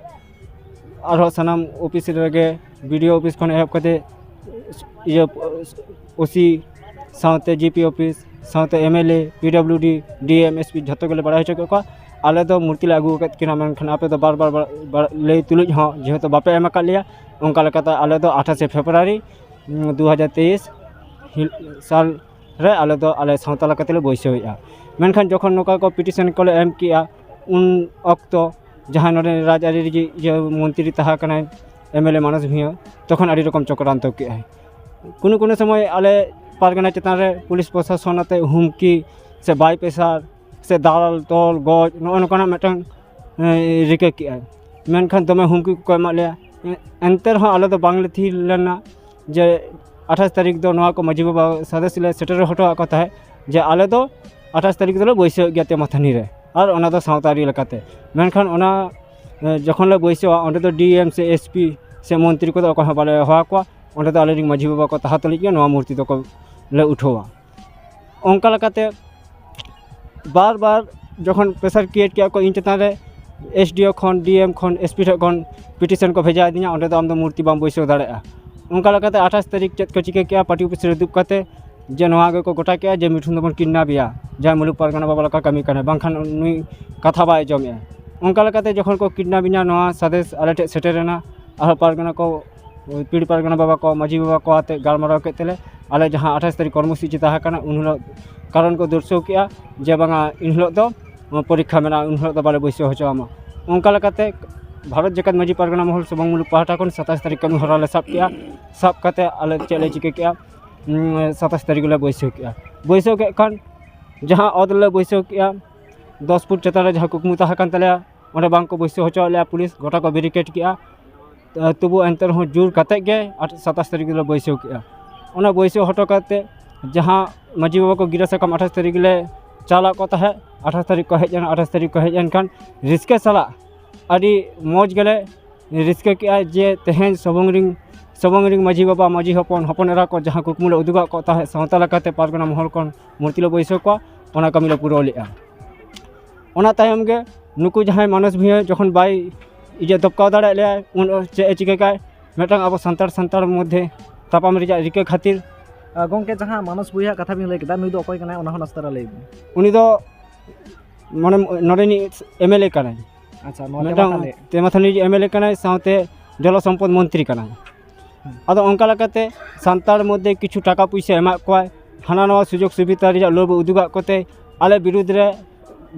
ᱟᱨᱦᱚᱸ ᱥᱟᱱᱟᱢ ᱚᱯᱷᱤᱥ ᱨᱮᱜᱮ, ᱵᱤ ᱰᱤ ᱳ ᱚᱯᱷᱤᱥ ᱠᱷᱚᱱ ᱮᱦᱚᱵ ᱠᱟᱛᱮ ᱤᱭᱟᱹ ᱳ ᱥᱤ ᱥᱟᱶᱛᱮ ᱡᱤ ᱯᱤ ᱚᱯᱷᱤᱥ ᱥᱟᱶᱛᱮ M L A, P W D, D M, S P ᱡᱷᱚᱛᱚ ᱜᱮᱞᱮ ᱵᱟᱲᱟᱭ ᱦᱚᱪᱚ ᱠᱮᱫ ᱠᱚᱣᱟ᱾ ᱟᱞᱮ ᱫᱚ ᱢᱩᱨᱛᱤ ᱞᱮ ᱟᱹᱜᱩ ᱟᱠᱟᱫ ᱠᱤᱱᱟ, ᱢᱮᱱᱠᱷᱟᱱ ᱟᱯᱮ ᱫᱚ ᱵᱟᱨ ᱵᱟᱨ, ᱵᱟᱨ, ᱵᱟᱨ ᱞᱟᱹᱭ ᱛᱩᱞᱩᱡ ᱦᱚᱸ ᱡᱮᱦᱮᱛᱩ ᱵᱟᱯᱮ ᱮᱢ ᱟᱠᱟᱫ ᱞᱮᱭᱟ, ᱚᱱᱠᱟ ᱞᱮᱠᱟᱛᱮ ᱟᱞᱮ ᱫᱚ ᱟᱴᱷᱟᱥᱮ ᱯᱷᱮᱵᱽᱨᱩᱣᱟᱨᱤ, ᱩᱸ, ᱫᱩ ᱦᱟᱡᱟᱨ ᱛᱮᱭᱤᱥ ᱦᱤᱞ-, ᱥᱟᱞ ᱨᱮ ᱟᱞᱮ ᱫᱚ ᱟᱞᱮ ᱥᱟᱶᱛᱟ ᱞᱮᱠᱟ ᱛᱮᱞᱮ ᱵᱟᱹᱭᱥᱟᱹᱣᱮᱫᱼᱟ᱾ ᱢᱮᱱᱠᱷᱟᱱ ᱡᱚᱠᱷᱚᱱ ᱱᱚᱝᱠᱟ ᱠᱚ ᱯᱤᱴᱤᱥᱚᱱ ᱠᱚᱞᱮ ᱮᱢ ᱠᱮᱜᱼᱟ, ᱩᱱ ᱚᱠᱛᱚ ᱡᱟᱦᱟᱸ ᱱᱚᱰᱮ ᱨᱟᱡᱽᱟᱹᱨᱤ ᱨᱮ ᱤᱭᱟᱹ ᱢᱚᱱᱛᱨᱤ ᱛᱟᱦᱮᱸ ᱠᱟᱱᱟᱭ, ᱮᱢ ᱮᱞ ᱮ ᱢᱟᱱᱚᱥ ᱵᱷᱩᱸᱭᱟᱹ, ᱛᱚᱠᱷᱚᱱ ᱟᱹᱰᱤ ᱨᱚᱠᱚᱢ ᱪᱚᱠᱨᱟᱱᱛᱚ ᱠᱮᱜᱼᱟᱭ᱾ ᱠᱳᱱᱳ ᱠᱳᱱᱳ ᱥᱚᱢᱚᱭ ᱟᱞᱮ ᱯᱟᱨᱜᱟᱱᱟ ᱪᱮᱛᱟᱱ ᱨᱮ ᱯᱩᱞᱤᱥ ᱯᱨᱚᱥᱟᱥᱚᱱ ᱟᱛᱮ ᱦᱩᱢᱠᱤ ᱥᱮ ᱵᱟᱭ ᱯᱮᱥᱟᱨ ᱥᱮ ᱫᱟᱞ, ᱛᱚᱞ, ᱜᱚᱡ, ᱱᱚᱜᱼᱚ ᱱᱚᱝᱠᱟᱱᱟᱜ ᱢᱤᱫᱴᱟᱝ, ᱮ, ᱨᱤᱠᱟᱹ ᱠᱮᱜᱼᱟᱭ᱾ ᱢᱮᱱᱠᱷᱟᱱ ᱫᱚᱢᱮ ᱦᱩᱢᱠᱤ ᱠᱚᱠᱚ ᱮᱢᱟᱜ ᱞᱮᱭᱟ᱾ ᱮ-, ᱮᱱᱛᱮ ᱨᱮᱦᱚᱸ ᱟᱞᱮ ᱫᱚ ᱵᱟᱝᱞᱮ ᱛᱷᱤᱨ ᱞᱮᱱᱟ ᱡᱮ ᱟᱴᱷᱟᱥ ᱛᱟᱹᱨᱤᱠᱷ ᱫᱚ ᱱᱚᱣᱟ ᱠᱚ ᱢᱟᱹᱡᱷᱤ ᱵᱟᱵᱟ ᱥᱟᱸᱫᱮᱥ ᱞᱮ ᱥᱮᱴᱮᱨ ᱦᱚᱴᱚ ᱟᱠᱚ ᱛᱟᱦᱮᱸᱫ ᱡᱮ ᱟᱞᱮ ᱫᱚ ᱟᱴᱷᱟᱥ ᱛᱟᱹᱨᱤᱠᱷ ᱫᱚᱞᱮ ᱵᱟᱹᱭᱥᱟᱹᱣᱮᱫ ᱜᱮᱭᱟ ᱛᱮ ᱢᱟᱛᱷᱟᱹᱱᱤ ᱨᱮ, ᱟᱨ ᱚᱱᱟ ᱫᱚ ᱥᱟᱶᱛᱟ ᱟᱹᱨᱤ ᱞᱮᱠᱟᱛᱮ᱾ ᱢᱮᱱᱠᱷᱟᱱ ᱚᱱᱟ, ᱮ, ᱡᱚᱠᱷᱚᱱ ᱞᱮ ᱵᱟᱹᱭᱥᱟᱹᱣᱟ, ᱚᱸᱰᱮ ᱫᱚ ᱰᱤ ᱮᱢ ᱥᱮ ᱮᱥ ᱯᱤ ᱥᱮ ᱢᱚᱱᱛᱨᱤ ᱠᱚᱫᱚ ᱚᱠᱚᱭ ᱦᱚᱸ ᱵᱟᱞᱮ ᱦᱚᱦᱚ ᱟᱠᱚᱣᱟ᱾ ᱚᱸᱰᱮ ᱫᱚ ᱟᱞᱮᱨᱮᱱ ᱢᱟᱹᱡᱷᱤ ᱵᱟᱵᱟ ᱠᱚ ᱛᱟᱦᱮᱸ ᱛᱩᱞᱩᱡ ᱜᱮ ᱱᱚᱣᱟ ᱢᱩᱨᱛᱤ ᱫᱚᱠᱚ ᱞᱮ ᱩᱴᱷᱟᱹᱣᱟ᱾ ᱚᱱᱠᱟ ᱞᱮᱠᱟᱛᱮ ᱵᱟᱨ ᱵᱟᱨ ᱡᱚᱠᱷᱚᱱ ᱯᱨᱮᱥᱟᱨ ᱠᱨᱤᱭᱮᱴ ᱠᱮᱜᱼᱟ ᱠᱚ ᱤᱧ ᱪᱮᱛᱟᱱ ᱨᱮ, ᱮᱥ ᱰᱤ ᱳ ᱠᱷᱚᱱ, ᱰᱤ ᱮᱢ ᱠᱷᱚᱱ, ᱮᱥ ᱯᱤ ᱴᱷᱮᱱ ᱠᱷᱚᱱ ᱯᱤᱴᱤᱥᱚᱱ ᱠᱚ ᱵᱷᱮᱡᱟ ᱟᱹᱫᱤᱧᱟ, ᱚᱸᱰᱮ ᱫᱚ ᱟᱢ ᱫᱚ ᱢᱩᱨᱛᱤ ᱵᱟᱢ ᱵᱟᱹᱭᱥᱟᱹᱣ ᱫᱟᱲᱮᱭᱟᱜᱼᱟ᱾ ᱚᱱᱠᱟ ᱞᱮᱠᱟᱛᱮ ᱟᱴᱷᱟᱥ ᱛᱟᱹᱨᱤᱠᱷ ᱪᱮᱫ ᱠᱚ ᱪᱤᱠᱟᱹ ᱠᱮᱜᱼᱟ, ᱯᱟᱹᱴᱤ ᱚᱯᱷᱤᱥ ᱨᱮ ᱫᱩᱵ ᱠᱟᱛᱮ ᱡᱮ ᱱᱚᱣᱟ ᱜᱮᱠᱚ ᱜᱚᱴᱟ ᱠᱮᱜᱼᱟ ᱡᱮ ᱢᱤᱴᱷᱩᱱ ᱫᱚᱵᱚᱱ ᱠᱤᱰᱱᱟᱯ ᱮᱭᱟ, ᱡᱟᱦᱟᱸᱭ ᱢᱩᱞᱩᱠ ᱯᱟᱨᱜᱟᱱᱟ ᱵᱟᱵᱟ ᱞᱮᱠᱟ ᱠᱟᱹᱢᱤ ᱠᱟᱱᱟᱭ, ᱵᱟᱝᱠᱷᱟᱱ ᱱᱩᱭ ᱠᱟᱛᱷᱟ ᱵᱟᱭ ᱟᱸᱡᱚᱢᱮᱜᱼᱟ᱾ ᱚᱱᱠᱟ ᱞᱮᱠᱟᱛᱮ ᱡᱚᱠᱷᱚᱱ ᱠᱚ ᱠᱤᱰᱱᱟᱯ ᱮᱱᱟ, ᱱᱚᱣᱟ ᱥᱟᱸᱫᱮᱥ ᱟᱞᱮ ᱴᱷᱮᱱ ᱥᱮᱴᱮᱨᱮᱱᱟ, ᱟᱨᱦᱚᱸ ᱯᱟᱨᱜᱟᱱᱟ ᱠᱚ, ᱯᱤᱲ ᱯᱟᱨᱜᱟᱱᱟ ᱵᱟᱵᱟ ᱠᱚ, ᱢᱟᱹᱡᱷᱤ ᱵᱟᱵᱟ ᱠᱚ ᱟᱛᱮ ᱜᱟᱞᱢᱟᱨᱟᱣ ᱠᱮᱫ ᱛᱮᱞᱮ, ᱟᱞᱮ ᱡᱟᱦᱟᱸ ᱟᱴᱷᱟᱥ ᱛᱟᱹᱨᱤᱠᱷ ᱠᱚᱨᱢᱚᱥᱩᱪᱤ ᱛᱟᱦᱮᱸ ᱠᱟᱱᱟ, ᱩᱱ ᱦᱤᱞᱳᱜ ᱠᱟᱨᱚᱱ ᱠᱚ ᱫᱚᱨᱥᱟᱹᱣ ᱠᱮᱜᱼᱟ ᱡᱮ ᱵᱟᱝᱟ, ᱤᱱ ᱦᱤᱞᱳᱜ ᱫᱚ ᱯᱚᱨᱤᱠᱠᱷᱟ ᱢᱮᱱᱟᱜᱼᱟ, ᱩᱱ ᱦᱤᱞᱳᱜ ᱫᱚ ᱵᱟᱞᱮ ᱵᱟᱹᱭᱥᱟᱹᱣ ᱦᱚᱪᱚ ᱟᱢᱟ᱾ ᱚᱱᱠᱟ ᱞᱮᱠᱟᱛᱮ ᱵᱷᱟᱨᱚᱛ ᱡᱟᱠᱟᱛ ᱢᱟᱹᱡᱷᱤ ᱯᱟᱨᱜᱟᱱᱟ ᱢᱚᱦᱚᱞ ᱥᱩᱵᱚᱝ ᱢᱩᱞᱩᱠ ᱯᱟᱦᱴᱟ ᱠᱷᱚᱱ ᱥᱟᱛᱟᱥ ᱛᱟᱹᱨᱤᱠᱷ ᱠᱟᱹᱢᱤ ᱦᱚᱨᱟ ᱞᱮ ᱥᱟᱵ ᱠᱮᱜᱼᱟ᱾ ᱥᱟᱵ ᱠᱟᱛᱮ ᱟᱞᱮ ᱪᱮᱫ ᱞᱮ ᱪᱤᱠᱟᱹ ᱠᱮᱜᱼᱟ, ᱩᱸ, ᱥᱟᱛᱟᱥ ᱛᱟᱹᱨᱤᱠᱷ ᱞᱮ ᱵᱟᱹᱭᱥᱟᱹᱣ ᱠᱮᱜᱼᱟ᱾ ᱵᱟᱹᱭᱥᱟᱹᱣ ᱠᱮᱫ ᱠᱷᱟᱱ ᱡᱟᱦᱟᱸ ᱚᱛ ᱨᱮᱞᱮ ᱵᱟᱹᱭᱥᱟᱹᱣ ᱠᱮᱜᱼᱟ, ᱫᱚᱥ ᱯᱷᱩᱴ ᱪᱮᱛᱟᱱ ᱨᱮ ᱡᱟᱦᱟᱸ ᱠᱩᱠᱢᱩ ᱛᱟᱦᱮᱸ ᱠᱟᱱ ᱛᱟᱞᱮᱭᱟ, ᱚᱸᱰᱮ ᱵᱟᱝ ᱠᱚ ᱵᱟᱹᱭᱥᱟᱹᱣ ᱦᱚᱪᱚᱣᱟᱜ ᱞᱮᱭᱟ ᱯᱩᱞᱤᱥ, ᱜᱚᱴᱟ ᱠᱚ ᱵᱮᱨᱤᱠᱮᱰ ᱠᱮᱜᱼᱟ᱾ ᱛᱚ-, ᱛᱚᱵᱩ ᱮᱱᱛᱮ ᱨᱮᱦᱚᱸ ᱡᱳᱨ ᱠᱟᱛᱮᱫ ᱜᱮ ᱟᱴ-, ᱥᱟᱛᱟᱥ ᱛᱟᱹᱨᱤᱠᱷ ᱨᱮᱞᱮ ᱵᱟᱹᱭᱥᱟᱹᱣ ᱠᱮᱜᱼᱟ᱾ ᱚᱱᱟ ᱵᱟᱹᱭᱥᱟᱹᱣ ᱦᱚᱴᱚ ᱠᱟᱛᱮᱫ ᱡᱟᱦᱟᱸ ᱢᱟᱹᱡᱷᱤ ᱵᱟᱵᱟ ᱠᱚ ᱜᱤᱨᱟᱹ ᱥᱟᱠᱟᱢ ᱟᱴᱷᱟᱥ ᱛᱟᱹᱨᱤᱠᱷ ᱞᱮ ᱪᱟᱞᱟᱜ ᱠᱚ ᱛᱟᱦᱮᱸᱫ, ᱟᱴᱷᱟᱥ ᱛᱟᱹᱨᱤᱠᱷ ᱠᱚ ᱦᱮᱡ ᱮᱱᱟ, ᱟᱴᱷᱟᱥ ᱛᱟᱹᱨᱤᱠᱷ ᱠᱚ ᱦᱮᱡ ᱮᱱ ᱠᱷᱟᱱ ᱨᱟᱹᱥᱠᱟᱹ ᱥᱟᱞᱟᱜ ᱟᱹᱰᱤ ᱢᱚᱡᱽ ᱜᱮᱞᱮ ᱨᱟᱹᱥᱠᱟᱹ ᱠᱮᱜᱼᱟ ᱡᱮ ᱛᱮᱦᱮᱧ ᱥᱚᱵᱚᱝ ᱨᱤᱱ ᱥᱚᱵᱚᱝ ᱨᱤᱱ ᱢᱟᱹᱡᱷᱤ ᱵᱟᱵᱟ, ᱢᱟᱹᱡᱷᱤ ᱦᱚᱯᱚᱱ, ᱦᱚᱯᱚᱱ ᱮᱨᱟ ᱠᱚ ᱡᱟᱦᱟᱸ ᱠᱩᱠᱢᱩ ᱞᱮ ᱩᱫᱩᱜᱟᱜ ᱠᱚ ᱛᱟᱦᱮᱸᱫ, ᱥᱟᱶᱛᱟ ᱞᱮᱠᱟᱛᱮ ᱯᱟᱨᱜᱟᱱᱟ ᱢᱚᱦᱚᱞ ᱠᱷᱚᱱ ᱢᱩᱨᱛᱤ ᱞᱮ ᱵᱟᱹᱭᱥᱟᱹᱣ ᱠᱚᱣᱟ, ᱚᱱᱟ ᱠᱟᱹᱢᱤ ᱞᱮ ᱯᱩᱨᱟᱹᱣ ᱞᱮᱫᱼᱟ᱾ ᱚᱱᱟ ᱛᱟᱭᱚᱢ ᱜᱮ ᱱᱩᱠᱩ ᱡᱟᱦᱟᱸᱭ ᱢᱟᱱᱚᱥ ᱵᱷᱩᱭᱟᱹ ᱡᱚᱠᱷᱚᱱ ᱵᱟᱭ ᱤᱭᱟᱹ ᱫᱚᱯᱠᱟᱣ ᱫᱟᱲᱮᱭᱟᱜ ᱞᱮᱭᱟ, ᱩᱱ ᱪᱮᱫ ᱮ ᱪᱤᱠᱟᱹ ᱠᱟᱭ, ᱢᱤᱫᱴᱟᱝ ᱟᱵᱚ ᱥᱟᱱᱛᱟᱲ ᱥᱟᱱᱛᱟᱲ ᱢᱚᱫᱽᱫᱷᱮ ᱛᱟᱯᱟᱢ ᱨᱮᱭᱟᱜ ᱨᱤᱠᱟᱹ ᱠᱷᱟᱹᱛᱤᱨ᱾ ᱟᱨ ᱜᱚᱢᱠᱮ, ᱡᱟᱦᱟᱸ ᱢᱟᱱᱚᱥ ᱵᱷᱩᱭᱟᱹ ᱟᱜ ᱠᱟᱛᱷᱟ ᱵᱤᱱ ᱞᱟᱹᱭ ᱠᱮᱫᱟ, ᱱᱩᱭ ᱫᱚ ᱚᱠᱚᱭ ᱠᱟᱱᱟᱭ, ᱚᱱᱟ ᱦᱚᱸ ᱱᱟᱥᱮ ᱫᱷᱟᱨᱟ ᱞᱟᱹᱭ ᱵᱤᱱ᱾ ᱩᱱᱤ ᱫᱚ ᱢᱟᱱᱮ ᱱᱚᱰᱮᱱᱤᱡ ᱮᱢ ᱮᱞ ᱮ ᱠᱟᱱᱟᱭ᱾ ᱟᱪᱪᱷᱟ, ᱱᱚᱣᱟ ᱢᱤᱫᱴᱟᱝ ᱛᱮᱢᱟᱛᱷᱟᱞᱤ᱾ ᱛᱮᱢᱟᱛᱷᱟᱞᱤ ᱮᱢ ᱮᱞ ᱮ ᱠᱟᱱᱟᱭ, ᱥᱟᱶᱛᱮ ᱡᱚᱞᱚ ᱥᱚᱢᱯᱚᱫ ᱢᱚᱱᱛᱨᱤ ᱠᱟᱱᱟᱭ᱾ ᱦᱩᱸ᱾ ᱟᱫᱚ ᱚᱱᱠᱟ ᱞᱮᱠᱟᱛᱮ ᱥᱟᱱᱛᱟᱲ ᱢᱚᱫᱽᱫᱷᱮ ᱠᱤᱪᱷᱩ ᱴᱟᱠᱟ ᱯᱩᱭᱥᱟᱹ ᱮᱢᱟᱜ ᱠᱚᱣᱟᱭ, ᱦᱟᱱᱟ ᱱᱟᱣᱟ ᱥᱩᱡᱳᱜᱽ ᱥᱩᱵᱤᱫᱷᱟ ᱨᱮᱭᱟᱜ ᱞᱳᱵᱷ ᱩᱫᱩᱜᱟᱜ ᱠᱚᱛᱮ ᱟᱞᱮ ᱵᱤᱨᱩᱫᱽ ᱨᱮ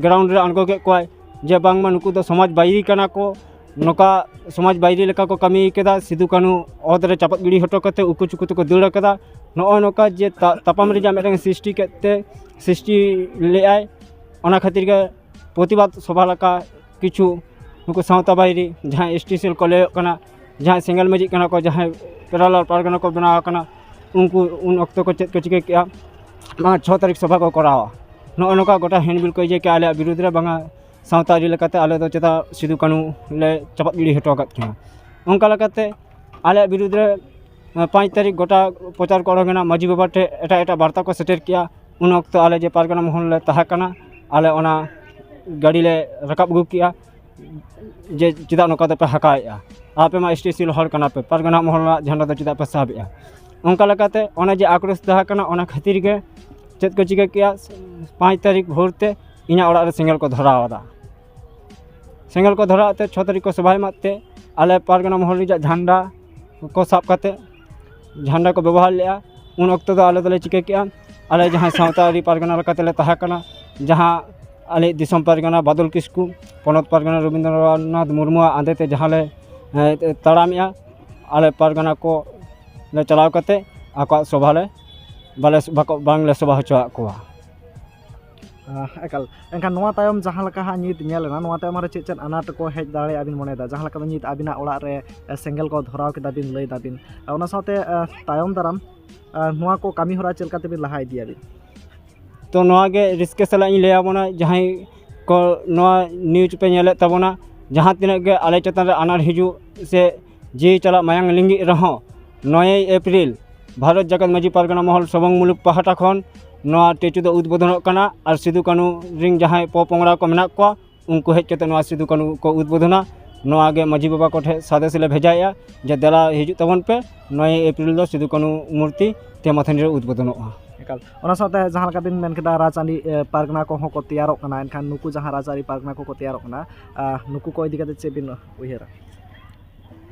ᱜᱨᱟᱣᱩᱱᱰ ᱨᱮ ᱟᱬᱜᱚ ᱠᱮᱫ ᱠᱚᱣᱟᱭ, ᱡᱮ ᱵᱟᱝᱢᱟ ᱱᱩᱠᱩ ᱫᱚ ᱥᱚᱢᱟᱡᱽ ᱵᱟᱭᱨᱤ ᱠᱟᱱᱟ ᱠᱚ, ᱱᱚᱝᱠᱟ ᱥᱚᱢᱟᱡᱽ ᱵᱟᱭᱨᱤ ᱞᱮᱠᱟ ᱠᱚ ᱠᱟᱹᱢᱤ ᱠᱮᱫᱟ, ᱥᱤᱫᱩ ᱠᱟᱹᱱᱦᱩ ᱚᱛ ᱨᱮ ᱪᱟᱯᱟᱫ ᱜᱤᱰᱤ ᱦᱚᱴᱚ ᱠᱟᱛᱮ ᱩᱠᱩ ᱪᱩᱠᱩ ᱛᱮᱠᱚ ᱫᱟᱹᱲ ᱠᱟᱫᱟ᱾ ᱱᱚᱜᱼᱚᱭ ᱱᱚᱝᱠᱟ ᱡᱮ ᱛᱟ-, ᱛᱟᱯᱟᱢ ᱨᱮᱭᱟᱜ ᱢᱤᱫᱴᱟᱝ ᱥᱨᱤᱥᱴᱤ ᱠᱮᱫ ᱛᱮ, ᱥᱨᱤᱥᱴᱤ ᱞᱮᱫᱼᱟᱭ, ᱚᱱᱟ ᱠᱷᱟᱹᱛᱤᱨ ᱜᱮ ᱯᱨᱚᱛᱤᱵᱟᱫᱽ ᱥᱚᱵᱷᱟ ᱞᱮᱠᱟ ᱠᱤᱪᱷᱩ ᱱᱩᱠᱩ ᱥᱟᱶᱛᱟ ᱵᱟᱭᱨᱤ ᱡᱟᱦᱟᱸᱭ ᱮᱥ ᱴᱤ ᱥᱮᱞ ᱠᱚ ᱞᱟᱹᱭᱚᱜ ᱠᱟᱱᱟ, ᱡᱟᱦᱟᱸᱭ ᱥᱮᱸᱜᱮᱞ ᱢᱟᱹᱡᱷᱤᱜ ᱠᱟᱱᱟ ᱠᱚ, ᱡᱟᱦᱟᱸᱭ ᱯᱮᱨᱟᱞᱟᱞ ᱯᱟᱨᱜᱟᱱᱟ ᱠᱚ ᱵᱮᱱᱟᱣ ᱟᱠᱟᱱᱟ, ᱩᱱᱠᱩ ᱩᱱ ᱚᱠᱛᱚ ᱠᱚ ᱪᱮᱫ ᱠᱚ ᱪᱤᱠᱟᱹ ᱠᱮᱜᱼᱟ, ᱵᱟᱝᱟ ᱪᱷᱚ ᱛᱟᱹᱨᱤᱠᱷ ᱥᱚᱵᱷᱟ ᱠᱚ ᱠᱚᱨᱟᱣᱟ᱾ ᱱᱚᱜᱼᱚ ᱱᱚᱝᱠᱟ ᱜᱚᱴᱟ ᱦᱮᱱᱰᱵᱤᱞ ᱠᱚ ᱤᱭᱟᱹ ᱠᱮᱜᱼᱟ ᱟᱞᱮᱭᱟᱜ ᱵᱤᱨᱩᱫᱽ ᱨᱮ, ᱵᱟᱝᱟ ᱥᱟᱶᱛᱟ ᱟᱹᱨᱤ ᱞᱮᱠᱟᱛᱮ ᱟᱞᱮ ᱫᱚ ᱪᱮᱫᱟᱜ ᱥᱤᱫᱩ ᱠᱟᱹᱱᱦᱩ ᱞᱮ ᱪᱟᱯᱟᱫ ᱜᱤᱰᱤ ᱦᱚᱴᱚ ᱟᱠᱟᱫ ᱠᱤᱱᱟ᱾ ᱚᱱᱠᱟ ᱞᱮᱠᱟᱛᱮ ᱟᱞᱮᱭᱟᱜ ᱵᱤᱨᱩᱫᱽ ᱨᱮ ᱯᱟᱸᱪ ᱛᱟᱹᱨᱤᱠᱷ ᱜᱚᱴᱟ ᱯᱨᱚᱪᱟᱨ ᱠᱚ ᱚᱰᱚᱠᱮᱱᱟ, ᱢᱟᱹᱡᱷᱤ ᱵᱟᱵᱟ ᱴᱷᱮᱱ ᱮᱴᱟᱜ ᱮᱴᱟᱜ ᱵᱟᱨᱛᱟ ᱠᱚ ᱥᱮᱴᱮᱨ ᱠᱮᱜᱼᱟ᱾ ᱩᱱ ᱚᱠᱛᱚ ᱟᱞᱮ ᱡᱮ ᱯᱟᱨᱜᱟᱱᱟ ᱢᱚᱦᱚᱞ ᱞᱮ ᱛᱟᱦᱮᱸ ᱠᱟᱱᱟ, ᱟᱞᱮ ᱚᱱᱟ ᱜᱟᱹᱰᱤ ᱞᱮ ᱨᱟᱠᱟᱵ ᱟᱹᱜᱩ ᱠᱮᱜᱼᱟ, ᱡᱮ ᱪᱮᱫᱟᱜ ᱱᱚᱝᱠᱟ ᱫᱚᱯᱮ ᱦᱟᱠᱟᱣᱮᱫᱼᱟ, ᱟᱯᱮ ᱢᱟ ᱮᱥ ᱴᱤ ᱥᱤᱞ ᱦᱚᱲ ᱠᱟᱱᱟ ᱯᱮ, ᱯᱟᱨᱜᱟᱱᱟ ᱢᱚᱦᱚᱞ ᱨᱮᱱᱟᱜ ᱡᱷᱟᱱᱰᱟ ᱫᱚ ᱪᱮᱫᱟᱜ ᱯᱮ ᱥᱟᱵᱮᱜᱼᱟ? ᱚᱱᱠᱟ ᱞᱮᱠᱟᱛᱮ ᱚᱱᱮ ᱡᱮ ᱟᱠᱨᱳᱥ ᱛᱟᱦᱮᱸ ᱠᱟᱱᱟ, ᱚᱱᱟ ᱠᱷᱟᱹᱛᱤᱨ ᱜᱮ ᱪᱮᱫ ᱠᱚ ᱪᱤᱠᱟᱹ ᱠᱮᱜᱼᱟ, ᱯᱟᱸᱪ ᱛᱟᱹᱨᱤᱠᱷ ᱵᱷᱳᱨ ᱛᱮ ᱤᱧᱟᱹᱜ ᱚᱲᱟᱜ ᱨᱮ ᱥᱮᱸᱜᱮᱞ ᱠᱚ ᱫᱷᱚᱨᱟᱣ ᱟᱫᱟ᱾ ᱥᱮᱸᱜᱮᱞ ᱠᱚ ᱫᱷᱚᱨᱟᱣ ᱛᱮ ᱪᱷᱚ ᱛᱟᱹᱨᱤᱠᱷ ᱠᱚ ᱥᱚᱵᱷᱟᱭ ᱮᱢᱟᱜ ᱛᱮ ᱟᱞᱮ ᱯᱟᱨᱜᱟᱱᱟ ᱢᱚᱦᱚᱞ ᱨᱮᱭᱟᱜ ᱡᱷᱟᱱᱰᱟ ᱠᱚ ᱥᱟᱵ ᱠᱟᱛᱮ ᱡᱷᱟᱱᱰᱟ ᱠᱚ ᱵᱮᱵᱚᱦᱟᱨ ᱞᱮᱜᱼᱟ᱾ ᱩᱱ ᱚᱠᱛᱚ ᱫᱚ ᱟᱞᱮ ᱫᱚᱞᱮ ᱪᱤᱠᱟᱹ ᱠᱮᱜᱼᱟ, ᱟᱞᱮ ᱡᱟᱦᱟᱸᱭ ᱥᱟᱶᱛᱟ ᱟᱹᱨᱤ ᱯᱟᱨᱜᱟᱱᱟ ᱞᱮᱠᱟᱛᱮᱞᱮ ᱛᱟᱦᱮᱸ ᱠᱟᱱᱟ, ᱡᱟᱦᱟᱸ ᱟᱞᱮ ᱫᱤᱥᱚᱢ ᱯᱟᱨᱜᱟᱱᱟ ᱵᱟᱫᱚᱞ ᱠᱤᱥᱠᱩ, ᱯᱚᱱᱚᱛ ᱯᱟᱨᱜᱟᱱᱟ ᱨᱚᱵᱤᱱᱫᱨᱚᱱᱟᱛᱷ ᱢᱩᱨᱢᱩᱣᱟᱜ ᱟᱸᱫᱮ ᱛᱮ ᱡᱟᱦᱟᱸ ᱞᱮ, ᱮ, ᱛᱟᱲᱟᱢᱮᱜᱼᱟ, ᱟᱞᱮ ᱯᱟᱨᱜᱟᱱᱟ ᱠᱚ ᱞᱮ ᱪᱟᱞᱟᱣ ᱠᱟᱛᱮ ᱟᱠᱚᱣᱟᱜ ᱥᱚᱵᱷᱟ ᱞᱮ ᱵᱟᱞᱮ, ᱵᱟᱠᱚ, ᱵᱟᱝᱞᱮ ᱥᱚᱵᱷᱟ ᱦᱚᱪᱚᱣᱟᱜ ᱠᱚᱣᱟ᱾ ᱟᱦ, ᱮᱠᱟᱞ᱾ ᱮᱱᱠᱷᱟᱱ ᱱᱚᱣᱟ ᱛᱟᱭᱚᱢ ᱡᱟᱦᱟᱸ ᱞᱮᱠᱟ ᱦᱟᱸᱜ ᱧᱤᱛ ᱧᱮᱞ ᱮᱱᱟ, ᱱᱚᱣᱟ ᱛᱟᱭᱚᱢ ᱟᱨ ᱪᱮᱫ ᱪᱮᱫ ᱟᱱᱟᱴ ᱠᱚ ᱦᱮᱡ ᱫᱟᱲᱮᱭᱟᱜᱼᱟ ᱵᱤᱱ ᱢᱚᱱᱮᱭᱮᱫᱟ? ᱡᱟᱦᱟᱸ ᱞᱮᱠᱟ ᱵᱤᱱ ᱧᱤᱛ ᱟᱹᱵᱤᱱᱟᱜ ᱚᱲᱟᱜ ᱨᱮ, ᱮ, ᱥᱮᱸᱜᱮᱞ ᱠᱚ ᱫᱷᱚᱨᱟᱣ ᱠᱮᱫᱟ ᱵᱤᱱ ᱞᱟᱹᱭ ᱫᱟᱵᱤᱱ, ᱚᱱᱟ ᱥᱟᱶᱛᱮ, ᱮ, ᱛᱟᱭᱚᱢ ᱫᱟᱨᱟᱢ, ᱮ, ᱱᱚᱣᱟ ᱠᱚ ᱠᱟᱹᱢᱤ ᱦᱚᱨᱟ ᱪᱮᱫ ᱞᱮᱠᱟ ᱛᱮᱵᱤᱱ ᱞᱟᱦᱟ ᱤᱫᱤᱭᱟᱵᱤᱱ? ᱛᱚ, ᱱᱚᱣᱟ ᱜᱮ ᱨᱟᱹᱥᱠᱟᱹ ᱥᱟᱞᱟᱜ ᱤᱧ ᱞᱟᱹᱭ ᱟᱵᱚᱱᱟ, ᱡᱟᱦᱟᱸᱭ ᱠᱚ ᱱᱚᱣᱟ ᱱᱤᱭᱩᱡᱽ ᱯᱮ ᱧᱮᱞᱮᱫ ᱛᱟᱵᱚᱱᱟ, ᱡᱟᱦᱟᱸ ᱛᱤᱱᱟᱹᱜ ᱜᱮ ᱟᱞᱮ ᱪᱮᱛᱟᱱ ᱨᱮ ᱟᱱᱟᱴ ᱦᱤᱡᱩᱜ ᱥᱮ ᱡᱤᱣᱤ ᱪᱟᱞᱟᱜ ᱢᱟᱭᱟᱝ ᱞᱤᱸᱜᱤᱜ ᱨᱮᱦᱚᱸ, ᱱᱚᱭᱮᱭ ᱮᱯᱨᱤᱞ ᱵᱷᱟᱨᱚᱛ ᱡᱟᱠᱟᱛ ᱢᱟᱹᱡᱷᱤ ᱯᱟᱨᱜᱟᱱᱟ ᱢᱚᱦᱚᱞ ᱥᱚᱵᱚᱝ ᱢᱩᱞᱩᱠ ᱯᱟᱦᱴᱟ ᱠᱷᱚᱱ ᱱᱚᱣᱟ ᱴᱮᱪᱩ ᱫᱚ ᱩᱫᱵᱳᱫᱷᱚᱱᱚᱜ ᱠᱟᱱᱟ᱾ ᱟᱨ ᱥᱤᱫᱩ ᱠᱟᱹᱱᱩ ᱨᱤᱱ ᱡᱟᱦᱟᱸᱭ ᱯᱚᱼᱯᱚᱝᱲᱟ ᱠᱚ ᱢᱮᱱᱟᱜ ᱠᱚᱣᱟ, ᱩᱱᱠᱩ ᱦᱮᱡ ᱠᱟᱛᱮ ᱱᱚᱣᱟ ᱥᱤᱫᱩ ᱠᱟᱹᱱᱩ ᱠᱚ ᱩᱫᱵᱳᱫᱷᱚᱱᱟ᱾ ᱱᱚᱣᱟ ᱜᱮ ᱢᱟᱹᱡᱷᱤ ᱵᱟᱵᱟ ᱠᱚᱴᱷᱮᱱ ᱥᱟᱸᱫᱮᱥ ᱞᱮ ᱵᱷᱮᱡᱟᱭᱮᱫᱼᱟ ᱡᱮ ᱫᱮᱞᱟ ᱦᱤᱡᱩᱜ ᱛᱟᱵᱚᱱ ᱯᱮ, ᱱᱚᱭᱮᱭ ᱮᱯᱨᱤᱞ ᱫᱚ ᱥᱤᱫᱩ ᱠᱟᱹᱱᱩ ᱢᱩᱨᱛᱤ ᱛᱮᱢᱟᱛᱷᱟᱹᱱᱤ ᱨᱮ ᱩᱫᱵᱳᱫᱷᱚᱱᱚᱜᱼᱟ᱾ ᱮᱠᱟᱞ᱾ ᱚᱱᱟ ᱥᱟᱶᱛᱮ ᱡᱟᱦᱟᱸ ᱞᱮᱠᱟ ᱵᱤᱱ ᱢᱮᱱ ᱠᱮᱫᱟ, ᱨᱟᱡᱽᱟᱹᱨᱤ, ᱮ, ᱯᱟᱨᱜᱟᱱᱟ ᱠᱚᱦᱚᱸ ᱠᱚ ᱛᱮᱭᱟᱨᱚᱜ ᱠᱟᱱᱟ, ᱮᱱᱠᱷᱟᱱ ᱱᱩᱠᱩ ᱡᱟᱦᱟᱸ ᱨᱟᱡᱽᱟᱹᱨᱤ ᱯᱟᱨᱜᱟᱱᱟ ᱠᱚᱠᱚ ᱛᱮᱭᱟᱨᱚᱜ ᱠᱟᱱᱟ, ᱟ, ᱱᱩᱠᱩ ᱠᱚ ᱤᱫᱤ ᱠᱟᱛᱮ ᱪᱮᱫ ᱵᱤᱱ ᱩᱭᱦᱟᱹᱨᱟ?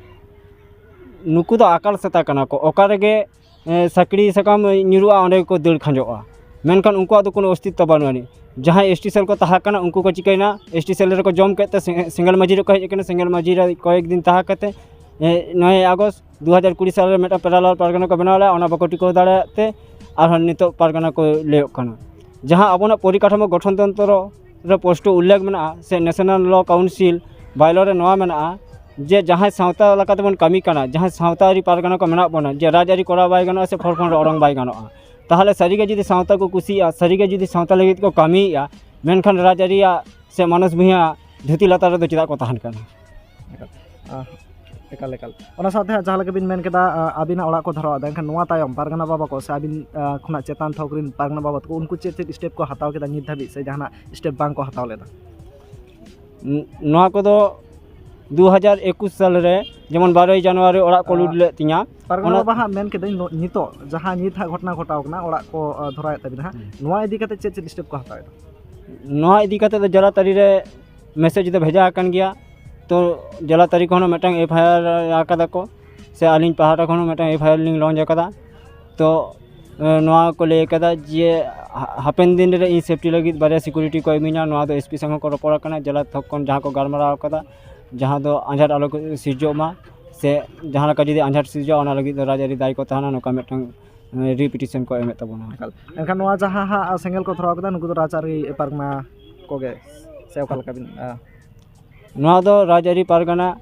ᱱᱩᱠᱩ ᱫᱚ ᱟᱠᱟᱞ ᱥᱮᱛᱟ ᱠᱟᱱᱟ ᱠᱚ, ᱚᱠᱟ ᱨᱮᱜᱮ, ᱮ, ᱥᱟᱹᱠᱲᱤ ᱥᱟᱠᱟᱢ ᱧᱩᱨᱩᱜᱼᱟ, ᱚᱸᱰᱮ ᱜᱮᱠᱚ ᱫᱟᱹᱲ ᱠᱷᱟᱸᱡᱚᱜᱼᱟ, ᱢᱮᱱᱠᱷᱟᱱ ᱩᱱᱠᱩᱣᱟᱜ ᱫᱚ ᱠᱳᱱᱳ ᱚᱥᱛᱤᱛᱛᱚ ᱵᱟᱹᱱᱩᱜ ᱟᱹᱱᱤᱡ᱾ ᱡᱟᱦᱟᱸᱭ ᱮᱥ ᱴᱤ ᱥᱮᱞ ᱠᱚ ᱛᱟᱦᱮᱸ ᱠᱟᱱᱟ, ᱩᱱᱠᱩ ᱠᱚ ᱪᱤᱠᱟᱹᱭᱮᱱᱟ, ᱮᱥ ᱴᱤ ᱥᱮᱞ ᱨᱮᱠᱚ ᱡᱚᱢ ᱠᱮᱫ ᱛᱮ ᱥᱮ-, ᱥᱮᱸᱜᱮᱞ ᱢᱟᱹᱡᱷᱤ ᱨᱮᱠᱚ ᱦᱮᱡ ᱟᱠᱟᱱᱟ᱾ ᱥᱮᱸᱜᱮᱞ ᱢᱟᱹᱡᱷᱤ ᱨᱮ ᱠᱚᱭᱮᱠ ᱫᱤᱱ ᱛᱟᱦᱮᱸ ᱠᱟᱛᱮ, ᱮ, ᱱᱚᱭᱮᱭ ᱟᱜᱚᱥᱴ ᱫᱩ ᱦᱟᱡᱟᱨ ᱠᱩᱲᱤ ᱥᱟᱞ ᱨᱮ ᱢᱤᱫᱴᱟᱝ parallel ᱯᱟᱨᱜᱟᱱᱟ ᱠᱚ ᱵᱮᱱᱟᱣ ᱞᱮᱫᱼᱟ, ᱚᱱᱟ ᱵᱟᱠᱚ ᱴᱤᱠᱟᱹᱣ ᱫᱟᱲᱮᱭᱟᱜ ᱛᱮ ᱟᱨᱦᱚᱸ ᱱᱤᱛᱚᱜ ᱯᱟᱨᱜᱟᱱᱟ ᱠᱚ ᱞᱟᱹᱭᱚᱜ ᱠᱟᱱᱟ᱾ ᱡᱟᱦᱟᱸ ᱟᱵᱚᱱᱟᱜ ᱯᱚᱨᱤᱠᱟᱴᱷᱟᱢᱳ ᱜᱚᱴᱷᱚᱱᱛᱚᱱᱛᱨᱚ ᱨᱮ ᱯᱳᱥᱴᱚ ᱩᱞᱞᱮᱠᱷ ᱢᱮᱱᱟᱜᱼᱟ, ᱥᱮ National Law Council bylaw ᱨᱮ ᱱᱚᱣᱟ ᱢᱮᱱᱟᱜᱼᱟ ᱡᱮ ᱡᱟᱦᱟᱸᱭ ᱥᱟᱶᱛᱟ ᱞᱮᱠᱟᱛᱮ ᱵᱚᱱ ᱠᱟᱹᱢᱤ ᱠᱟᱱᱟ, ᱡᱟᱦᱟᱸᱭ ᱥᱟᱶᱛᱟ ᱟᱹᱨᱤ ᱯᱟᱨᱜᱟᱱᱟ ᱠᱚ ᱢᱮᱱᱟᱜ ᱵᱚᱱᱟ, ᱡᱮ ᱨᱟᱡᱽᱟᱹᱨᱤ ᱠᱚᱨᱟᱣ ᱵᱟᱭ ᱜᱟᱱᱚᱜᱼᱟ ᱥᱮ ᱯᱷᱚᱨ ᱯᱷᱚᱨ ᱨᱮ ᱚᱰᱚᱝ ᱵᱟᱭ ᱜᱟᱱᱚᱜᱼᱟ᱾ ᱛᱟᱦᱚᱞᱮ ᱥᱟᱹᱨᱤᱜᱮ ᱡᱩᱫᱤ ᱥᱟᱶᱛᱟ ᱠᱚ ᱠᱩᱥᱤᱭᱟᱜᱼᱟ, ᱥᱟᱹᱨᱤᱜᱮ ᱡᱩᱫᱤ ᱥᱟᱶᱛᱟ ᱞᱟᱹᱜᱤᱫ ᱠᱚ ᱠᱟᱹᱢᱤᱭᱮᱫᱼᱟ, ᱢᱮᱱᱠᱷᱟᱱ ᱨᱟᱡᱽᱟᱹᱨᱤᱭᱟᱜ ᱥᱮ ᱢᱟᱱᱚᱥ ᱵᱷᱩᱭᱟᱹ ᱫᱷᱩᱛᱤ ᱞᱟᱛᱟᱨ ᱨᱮᱫᱚ ᱪᱮᱫᱟᱜ ᱠᱚ ᱛᱟᱦᱮᱱ ᱠᱟᱱᱟ? ᱮᱠᱟᱞ᱾ ᱟᱦ, ᱮᱠᱟᱞ, ᱮᱠᱟᱞ᱾ ᱚᱱᱟ ᱥᱟᱶᱛᱮ ᱦᱟᱸᱜ ᱡᱟᱦᱟᱸ ᱞᱮᱠᱟ ᱵᱤᱱ ᱢᱮᱱ ᱠᱮᱫᱟ, ᱟ, ᱟᱹᱵᱤᱱᱟᱜ ᱚᱲᱟᱜ ᱠᱚ ᱫᱷᱚᱨᱟᱣ ᱮᱫᱟ, ᱮᱱᱠᱷᱟᱱ ᱱᱚᱣᱟ ᱛᱟᱭᱚᱢ ᱯᱟᱨᱜᱟᱱᱟ ᱵᱟᱵᱟ ᱠᱚ ᱥᱮ ᱟᱹᱵᱤᱱ, ᱟ, ᱠᱷᱚᱱᱟᱜ ᱪᱮᱛᱟᱱ ᱛᱷᱚᱠ ᱨᱤᱱ ᱯᱟᱨᱜᱟᱱᱟ ᱵᱟᱵᱟ ᱛᱟᱠᱚ, ᱩᱱᱠᱩ ᱪᱮᱫ ᱪᱮᱫ step ᱠᱚ ᱦᱟᱛᱟᱣ ᱠᱮᱫᱟ ᱱᱤᱛ ᱫᱷᱟᱹᱵᱤᱡ, ᱥᱮ ᱡᱟᱦᱟᱱᱟᱜ step ᱵᱟᱝ ᱠᱚ ᱦᱟᱛᱟᱣ ᱞᱮᱫᱟ? ᱱ-, ᱱᱚᱣᱟ ᱠᱚᱫᱚ ᱫᱩ ᱦᱟᱡᱟᱨ ᱮᱠᱩᱥ ᱥᱟᱞ ᱨᱮ, ᱡᱮᱢᱚᱱ ᱵᱟᱨᱚᱭ ᱡᱟᱱᱩᱣᱟᱨᱤ ᱚᱲᱟᱜ ᱠᱚ ᱟ, ᱞᱩᱴ ᱞᱮᱫ ᱛᱤᱧᱟ᱾ ᱯᱟᱨᱜᱟᱱᱟ ᱚᱱᱟ ᱵᱟᱵᱟ ᱦᱟᱸᱜ ᱢᱮᱱ ᱠᱮᱫᱟᱹᱧ, ᱱᱚ-, ᱱᱤᱛᱚᱜ ᱡᱟᱦᱟᱸ ᱱᱤᱛ ᱦᱟᱸᱜ ᱜᱷᱚᱴᱚᱱᱟ ᱜᱷᱚᱴᱟᱣ ᱠᱟᱱᱟ, ᱚᱲᱟᱜ ᱠᱚ, ᱟ, ᱫᱷᱚᱨᱟᱣᱮᱫ ᱛᱟᱵᱤᱱᱟ ᱦᱟᱸᱜ, ᱦᱩᱸ᱾ ᱱᱚᱣᱟ ᱤᱫᱤ ᱠᱟᱛᱮ ᱪᱮᱫ ᱪᱮᱫ step ᱠᱚ ᱦᱟᱛᱟᱣ ᱮᱫᱟ? ᱱᱚᱣᱟ ᱤᱫᱤ ᱠᱟᱛᱮ ᱫᱚ ᱡᱮᱞᱟ ᱛᱟᱹᱨᱤ ᱨᱮ message ᱫᱚ ᱵᱷᱮᱡᱟ ᱟᱠᱟᱱ ᱜᱮᱭᱟ᱾ ᱛᱚ ᱡᱮᱞᱟ ᱛᱟᱹᱨᱤ ᱠᱷᱚᱱ ᱦᱚᱸ ᱢᱤᱫᱴᱟᱝ F I R ᱟᱠᱟᱫᱟ ᱠᱚ, ᱥᱮ ᱟᱹᱞᱤᱧ ᱯᱟᱦᱴᱟ ᱠᱷᱚᱱ ᱦᱚᱸ ᱢᱤᱫᱴᱟᱝ F I R ᱞᱤᱧ launch ᱟᱠᱟᱫᱟ᱾ ᱛᱚ, ᱮ, ᱱᱚᱣᱟ ᱠᱚ ᱞᱟᱹᱭ ᱟᱠᱟᱫᱟ ᱡᱮ ᱦᱟ-, ᱦᱟᱯᱮᱱ ᱫᱤᱱ ᱨᱮ ᱤᱧ safety ᱞᱟᱹᱜᱤᱫ ᱵᱟᱨᱭᱟ security ᱠᱚ ᱤᱢᱟᱹᱧᱟ᱾ ᱱᱚᱣᱟ ᱫᱚ S P ᱥᱟᱶ ᱦᱚᱸ ᱠᱚ ᱨᱚᱯᱚᱲ ᱟᱠᱟᱱᱟ, ᱡᱮᱞᱟ ᱛᱷᱚᱠ ᱠᱷᱚᱱ ᱡᱟᱦᱟᱸ ᱠᱚ ᱜᱟᱞᱢᱟᱨᱟᱣ ᱟᱠᱟᱫᱟ, ᱡᱟᱦᱟᱸ ᱫᱚ ᱟᱸᱡᱷᱟᱴ ᱟᱞᱚ ᱠᱚ ᱥᱤᱨᱡᱟᱹᱜ ᱢᱟ, ᱥᱮ ᱡᱟᱦᱟᱸ ᱞᱮᱠᱟ ᱡᱩᱫᱤ ᱟᱸᱡᱷᱟᱴ ᱥᱤᱨᱡᱟᱹᱜᱼᱟ, ᱚᱱᱟ ᱞᱟᱹᱜᱤᱫ ᱫᱚ ᱨᱟᱡᱽᱟᱹᱨᱤ ᱫᱟᱭ ᱠᱚ ᱛᱟᱦᱮᱱᱟ, ᱱᱚᱝᱠᱟ ᱢᱤᱫᱴᱟᱝ, ᱮ, ᱨᱤᱯᱤᱴᱤᱥᱚᱱ ᱠᱚ ᱮᱢᱮᱫ ᱛᱟᱵᱚᱱᱟ᱾ ᱮᱠᱟᱞ᱾ ᱮᱱᱠᱷᱟᱱ ᱱᱚᱣᱟ ᱡᱟᱦᱟᱸ ᱦᱟᱸᱜ ᱥᱮᱸᱜᱮᱞ ᱠᱚ ᱫᱷᱚᱨᱟᱣ ᱠᱮᱫᱟ, ᱱᱩᱠᱩ ᱫᱚ ᱨᱟᱡᱽᱟᱹᱨᱤ ᱯᱟᱨᱜᱟᱱᱟ ᱠᱚᱜᱮ ᱥᱮ ᱚᱠᱟ ᱞᱮᱠᱟ ᱵᱤᱱ, ᱟ? ᱱᱚᱣᱟ ᱫᱚ ᱨᱟᱡᱽᱟᱹᱨᱤ ᱯᱟᱨᱜᱟᱱᱟ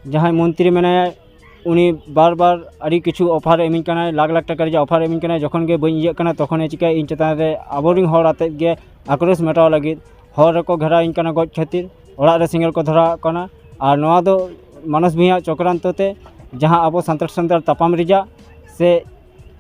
ᱡᱟᱦᱟᱸᱭ ᱢᱚᱱᱛᱨᱤ ᱢᱮᱱᱟᱭᱟ, ᱩᱱᱤ ᱵᱟᱨ ᱵᱟᱨ ᱟᱹᱰᱤ ᱠᱤᱪᱷᱩ offer ᱮ ᱤᱢᱟᱹᱧ ᱠᱟᱱᱟᱭ, ᱞᱟᱠᱷ ᱞᱟᱠᱷ ᱴᱟᱠᱟ ᱨᱮᱭᱟᱜ offer ᱮ ᱤᱢᱟᱹᱧ ᱠᱟᱱᱟᱭ᱾ ᱡᱚᱠᱷᱚᱱ ᱜᱮ ᱵᱟᱹᱧ ᱤᱭᱟᱹᱜ ᱠᱟᱱᱟ, ᱛᱚᱠᱷᱚᱱᱮ ᱪᱤᱠᱟᱹᱭᱟ, ᱤᱧ ᱪᱮᱛᱟᱱ ᱨᱮ ᱟᱵᱚᱨᱮᱱ ᱦᱚᱲ ᱟᱛᱮᱫ ᱜᱮ ᱟᱠᱨᱳᱥ ᱢᱮᱴᱟᱣ ᱞᱟᱹᱜᱤᱫ ᱦᱚᱨ ᱨᱮᱠᱚ ᱜᱷᱮᱨᱟᱣᱤᱧ ᱠᱟᱱᱟ ᱜᱚᱡ ᱠᱷᱟᱹᱛᱤᱨ, ᱚᱲᱟᱜ ᱨᱮ ᱥᱮᱸᱜᱮᱞ ᱠᱚ ᱫᱷᱚᱨᱟᱣᱟᱜ ᱠᱟᱱᱟ᱾ ᱟᱨ ᱱᱚᱣᱟ ᱫᱚ ᱢᱟᱱᱚᱥ ᱵᱷᱩᱭᱟᱹ ᱪᱚᱠᱨᱟᱱᱛᱚ ᱛᱮ ᱡᱟᱦᱟᱸ ᱟᱵᱚ ᱥᱟᱱᱛᱟᱲ ᱥᱟᱱᱛᱟᱲ ᱛᱟᱯᱟᱢ ᱨᱮᱭᱟᱜ ᱥᱮ,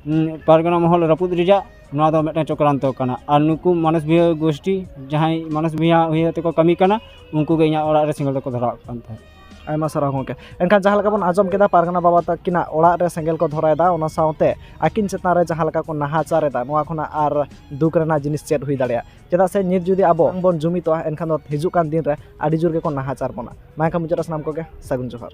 ᱩᱸ, ᱯᱟᱨᱜᱟᱱᱟ ᱢᱚᱦᱚᱞ ᱨᱟᱹᱯᱩᱫ ᱨᱮᱭᱟᱜ, ᱱᱚᱣᱟ ᱫᱚ ᱢᱤᱫᱴᱟᱝ ᱪᱚᱠᱨᱟᱱᱛᱚ ᱠᱟᱱᱟ᱾ ᱟᱨ ᱱᱩᱠᱩ ᱢᱟᱱᱚᱥ ᱵᱷᱩᱭᱟᱹ ᱜᱳᱥᱴᱤ, ᱡᱟᱦᱟᱸᱭ ᱢᱟᱱᱚᱥ ᱵᱷᱩᱭᱟᱹ ᱦᱩᱭ ᱛᱮᱠᱚ ᱠᱟᱹᱢᱤ ᱠᱟᱱᱟ, ᱩᱱᱠᱩ ᱜᱮ ᱤᱧᱟᱹᱜ ᱚᱲᱟᱜ ᱨᱮ ᱥᱮᱸᱜᱮᱞ ᱫᱚᱠᱚ ᱫᱷᱚᱨᱟᱣᱟᱜ ᱠᱟᱱ ᱛᱟᱦᱮᱸᱫ᱾ ᱟᱭᱢᱟ ᱥᱟᱨᱦᱟᱣ ᱜᱚᱢᱠᱮ᱾ ᱮᱱᱠᱷᱟᱱ ᱡᱟᱦᱟᱸ ᱞᱮᱠᱟ ᱵᱚᱱ ᱟᱸᱡᱚᱢ ᱠᱮᱫᱟ, ᱯᱟᱨᱜᱟᱱᱟ ᱵᱟᱵᱟ ᱛᱟᱹᱠᱤᱱᱟᱜ ᱚᱲᱟᱜ ᱨᱮ ᱥᱮᱸᱜᱮᱞ ᱠᱚ ᱫᱷᱚᱨᱟᱭᱮᱫᱟ, ᱚᱱᱟ ᱥᱟᱶᱛᱮ ᱟᱹᱠᱤᱱ ᱪᱮᱛᱟᱱ ᱨᱮ ᱡᱟᱦᱟᱸ ᱞᱮᱠᱟ ᱠᱚ ᱱᱟᱦᱟᱪᱟᱨ ᱮᱫᱟ, ᱱᱚᱣᱟ ᱠᱷᱚᱱᱟᱜ ᱟᱨ ᱫᱩᱠ ᱨᱮᱱᱟᱜ ᱡᱤᱱᱤᱥ ᱪᱮᱫ ᱦᱩᱭ ᱫᱟᱲᱮᱭᱟᱜᱼᱟ? ᱪᱮᱫᱟᱜ ᱥᱮ ᱱᱤᱛ ᱡᱩᱫᱤ ᱟᱵᱚ ᱵᱚᱱ ᱡᱩᱢᱤᱫᱚᱜᱼᱟ, ᱮᱱᱠᱷᱟᱱ ᱫᱚ ᱦᱤᱡᱩᱜ ᱠᱟᱱ ᱫᱤᱱ ᱨᱮ ᱟᱹᱰᱤ ᱡᱳᱨ ᱜᱮᱠᱚ ᱱᱟᱦᱟᱪᱟᱨ ᱵᱚᱱᱟ᱾ ᱢᱟ ᱮᱱᱠᱷᱟᱱ ᱢᱩᱪᱟᱹᱫ ᱨᱮ ᱥᱟᱱᱟᱢ ᱠᱚᱜᱮ ᱥᱟᱹᱜᱩᱱ ᱡᱚᱦᱟᱨ᱾